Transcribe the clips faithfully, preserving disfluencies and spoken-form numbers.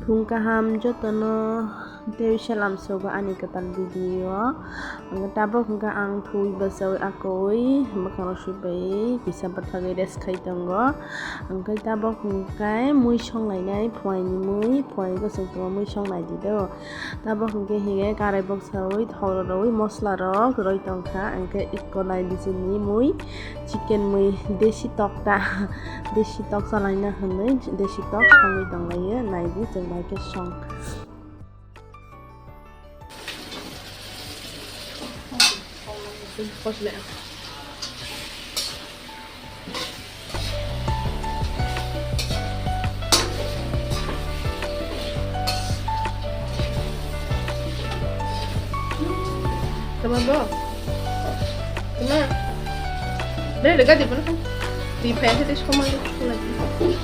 Phung kaham jotono tei salam sogo ani kwtal video. Ang tabok hwnkhe ang thwi bachawi akowi bwkhang rok swibai kisa bwthagwi rest khai tongo. Hwnkhe tabok hwnkhe mui songlainai phuaini mui, phuaini gosong tongma mui songlai di do. Tabok hwnkhe hinwi karai boksawi thok rok rwwi mosla rok rwi tongkha, hwnkhe ikko nai di chini mui. Chicken mui desi tok ta, desi tok chalaina hwnwi desi tok songwi tonglaio, naidi chwng bai khe song. Tama bo? Tama? Dai, dai, gadi bono kan. Di phai se dai somai dai.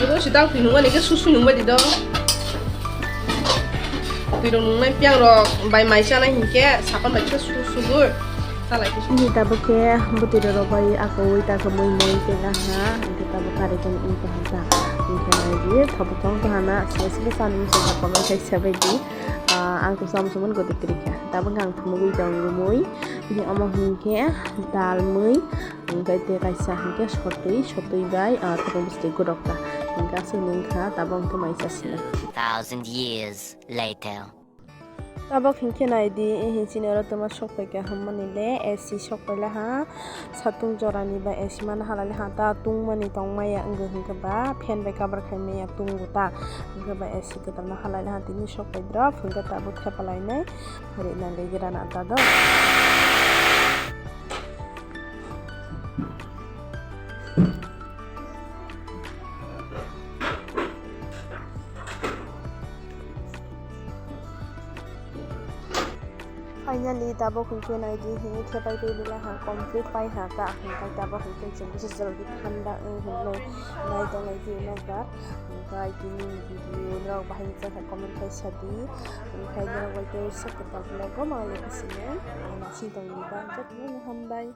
Ado si dal twi nungmani ke susu nungbai di do. Twi rok nungnai piang rok bai mai chanai hinkhe sapan bai khe susu goi. Salai khe susu. Tabuk khe bwtwi rok bai akowi ta kwmwi mui tei naha. Hinkhe tabuk kari khe wng tong kha. Hinkhe nai di, tabuk tong kha na. Sini sini sani muchung comment khai sabai di. Ah, ang khe samsung man gotwi kwrwi kha. Tabuk ang phunugwi tongo mui. Bini omo hinkhe dal mui, hwnkhe tei kaisa hinkhe sotwi, sotwi bai, ah, tabuk bwswtwi gorok ta. Hinkhe aswk wngkha, tabuk wngkha mai chasina. Thousand years later. Tabuk hinkhe nai di, eh, chini oro twma sok pai kha hwnmani le, A C sok pai laha. Satung jorani ba A C mano halai laha ta tungmani tongmaya wngwi hinkhe ba fan bai cover khai maya tungo ta. Hinkhe ba A C kwtalno halai laha tini sok pai drop hinkhe tabuk thepa lainai. Hari nang gai gira na ta do. Finally, tabuk hwnkhe nai di, hwnwi thepai twi bila ha complete pai ha ta, hwnkhai tabuk hwnkhe chwng kisa jaldi thanda wng hwnwi nai tonglai di nokbar. Hwnkhai tini video norok bahai wngkha kha comment khai sa di, hwnkhai norok bai tei sak kwtal vlog o manglai kha sini, nasing tongni ba jotono hambai.